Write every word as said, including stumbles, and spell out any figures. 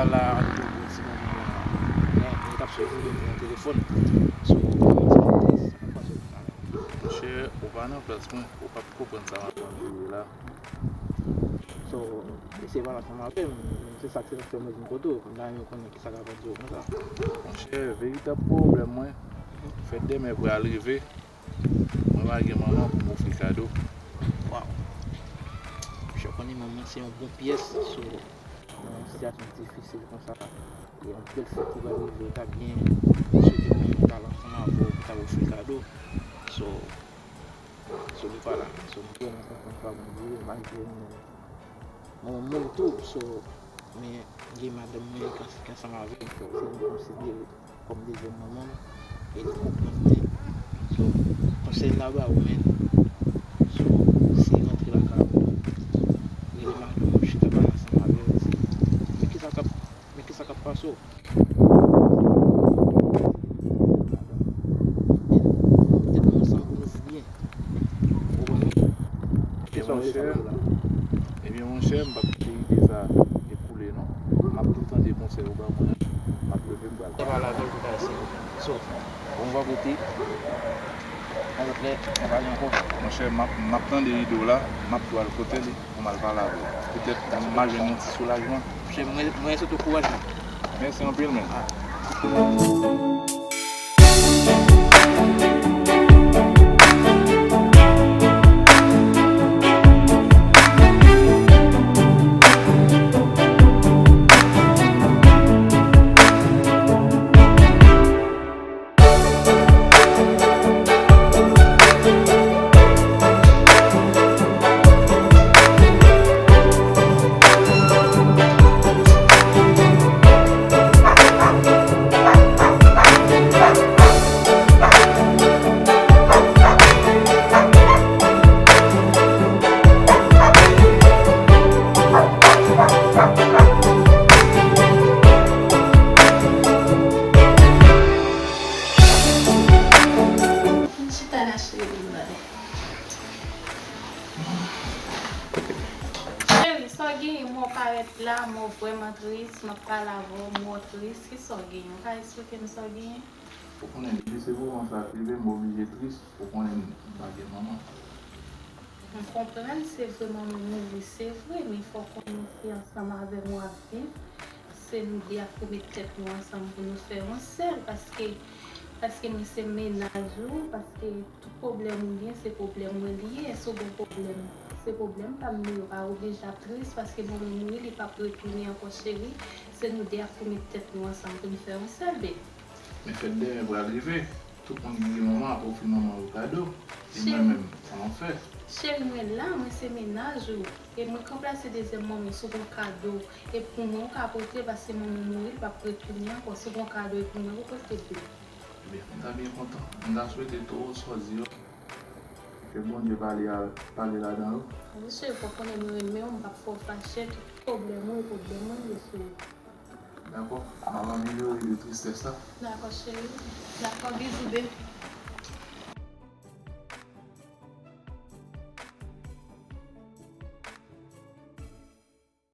Ala, ap yon bon ti moman la. Men, mwen t ap swiv ou depi nan telefòn. So, mwen ti tris, sa k ap pase w konsa menm? Monchè, ou pa nan plas mwen, ou p ap konprann sa m ap pase la. So, eseye pale ansanm avè m, se sa k te fè mwen vin kote w, m ta renmen konnen kisa k ap pase w konsa. Monchè, veritab pwoblèm mwen, fèt de mè pral rive, mwen pa gen manman pou m ofri kado. Waw. Monchè, w konnen manman se yon bon pyès, so, nan yon sitiyasyon difisil konsa, e yon bèl fèt ki pral rive, ta byen swete mwen pale ansanm avè w pou ta ofri kado. So, so, nou pa la. So, m vrèman kontan, fwa Bondye, malgre nou, manman m mouri tou, so, men gen madanm mwen ki ansanm avè m, so, se li m konsidere kòm dezyèm manman m, e li konprann mwen. So, konsèy m ta ba ou, men, so, se rantre lakay ou, rele madanm ou, chita pale ansanm avè l, di, men kisa k ap, men kisa k ap pase w. Tèt nou ansanm pou nou byen. Ou konprann? Ebyen, monchè, ebyen, monchè, m p ap kite ide sa ekoule, non. M ap tou tande konsèy ou ba mwen an. M ap leve, m pral. Te pale avè l, pou ta eseye. So, bon, m va koute. Yon lòt lè, n a pale ankò. Monchè, m ap, m ap tande ide w la, m ap tou al kote li pou m al pale avè l. Petèt, m a jwenn yon ti soulajman. Monchè, mwen, mwen swete w kouraj, man. Mèsi anpil, man. Chita la, cheri, nou pale. Cheri, sa w genyen? Mwen w parèt la, mwen w vrèman tris, m ap pale avè w, mwen w tris. Kisa w genyen? Ou ka eksplike m sa w genyen? Ou konnen, depi se moman sa rive, m oblije tris. Ou konnen m pa gen manman. M konprann, se vre manman mouri, se vre, men fò w konnen se ansanm avè m w ap viv. Se nou de ak pou met tèt nou ansanm pou nou fè yon sèl, paske, paske mwen se mennaj ou, paske tout pwoblèm ou gen, se pwoblèm mwen li ye. Si w gen pwoblèm, se pwoblèm pa m li ye. Ou pa oblije ap tris, paske manman mouri, li p ap retounen ankò, cheri. Se nou de ak pou met tèt nou ansanm pou n fè yon sèl, baby. Men fèt demen pral rive. Tout moun ki gen manman ap ofri manman yo kado. E mwen menm, sa m ap fè? Cheri, mwen la, mwen se mennaj ou. E mwen k ranplase dezyèm manman w, si w gen kado, e pou mwen ou ka pote, paske manman w mouri, li p ap retounen ankò. Si w gen kado, e pou mwen ou pote tou. Ebyen, m ta byen kontan. M ta swete tou ou sa w di yo. Ke Bondye pale a, pale ladan yo. Wi, cheri, fò w konnen mwen renmen w, m p ap fè w fache, tout pwoblèm ou, e pwoblèm mwen li ye, cheri. Dakò, m ap amelyore de tristès la. Dakò, cheri. Dakò, bizou, baby.